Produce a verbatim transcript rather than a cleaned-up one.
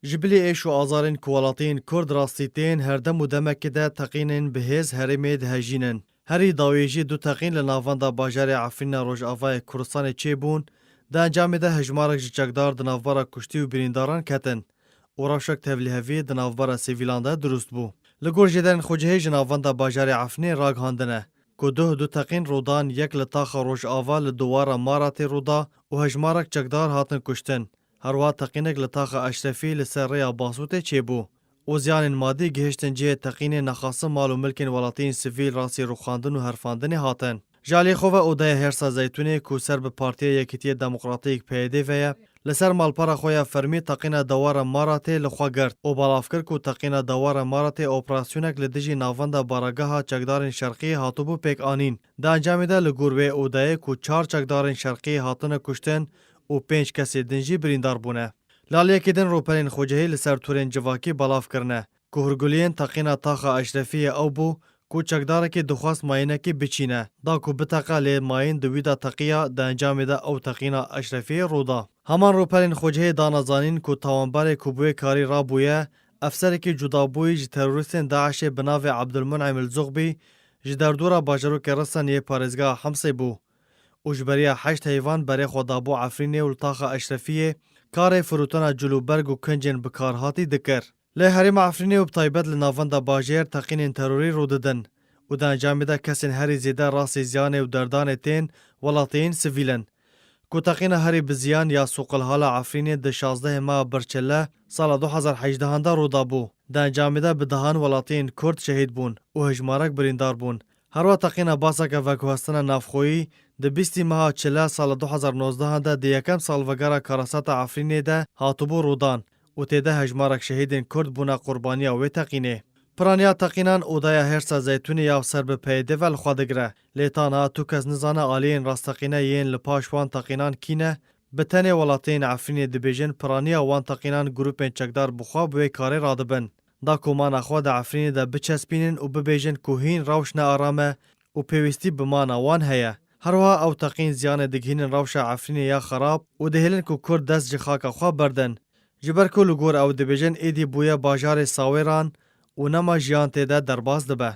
Ji bilî êş û azarên ku welatiyên Kurd rastî tên, her dem û demekê de teqînên bi hêz herêmê dihejînin. Herî dawî jî du teqîn li navenda bajarê Efrîna Rojavayê Kurdistanê çêbûn, di encamê de hejmarek ji çekdar di navbera kuştî û birîndaran ketin û rewşek tevlîheviyê di navbera sivîlan de dirust bû. Li gor jêderên xwecihê ji navenda bajarê Efrînê ragihandine ku duh du teqîn rûdan, yek li taxa Rojava li dewara Maratê rûda û hejmarek çekdar hatin kuştin. Herwiha teqînek li taxa Eşrefî li ser rêya Basûtê çêbû û ziyanên madî gihiştin cihê teqînê, nexasim mal û milkên welatiyên sivîl rastî rûxandin û herfandinê hatin. Ji aliyê xwe ve Odeya Hêrsa Zeytûnê ku ser bi Partiya Yekîtiya Demokratîk P Y D ve ye, li ser malpera xwe ya fermî teqîna dewara Maratê li xwe girt û belav kir ku teqîna dewara Maratê operasyonek li dijî navenda baregeha çekdarên şerqiyê hatibû pêk anîn. Di encamê de li gor wê odeyê ku çar çekdarên şerqiyê hatine kuştin û pênc kesê din jî birîndar bûne. Li aliyekê din rûpelên xwecihî li ser torên civakî belav kirine ku hûrguliyên teqîna taxa Eşrefiyê ew bû ku çekdarekî dixwest mayînekî biçîne, da ku biteqe lê mayîn di wî de teqiya, di encamê de ew teqîna Eşrefiyê rû da. Heman rûpelên xwecihê dane zanîn ku tawanberê ku bi wê karî rabûye, efserekî cudabûyî ji terorîstên DAIŞê bi navê Ebdulmun'im El-Zuxbî ji derdora bajarokê Riseniyê parêzgeha Hemsê bû û ji beriya heşt heyvan berê xwe dabû Efrînê û li taxa Eşrefiyê karê firûtina cil û berg û kincên bikarhatî dikir. Lê herêma Efrînê û bi taybet li navenda bajêr teqînên terorî rû didin û di encamê de kesên herî zêde rastî ziyanê û derdanê tên welatiyên sivîl in. Ku teqîna herî bi ziyan ya Sûqilhala Efrînê di şazdehê meha Birçile sala du hezar hejdehan de rû dabû. Di encamê de bi dehan welatiyên Kurd şehîd bûn û hejmarek birîndar bûn. Herwa teqîna baseke veguhestina navxweyî di bîstî meha Çile sala du hezar nozdehan de di yekem salvegera karasata Efrînê de hatibû rûdan û tê de hejmarek şehîdên Kurd bûne qurbaniya wê teqînê. Piraniya teqînan Odeya Hêrsa Zeytûnê ya ser bi P Y D ve li xwe digire. Lê ta niha tu kes nizane aliyên rasteqîne yên li paş wan teqînan kî ne, bi tenê welatiyên Efrînê dibêjin piraniya wan teqînan grûpên çekdar bi xwe bi wê karê radibin. Da ku mana xwe di Efrînê de biçespînin û bibêjin ku hîn rewş nearam e û pêwîstî bi mana wan heye. Herwiha ew teqîn ziyanê digihînin rewşa Efrînê ya xerab û dihêlin ku Kurd dest ji xaka xwe berdin. Ji ber ku li gor ew dibêjin êdî bûye bajarê sawêran û nema jiyan tê de derbas dibe.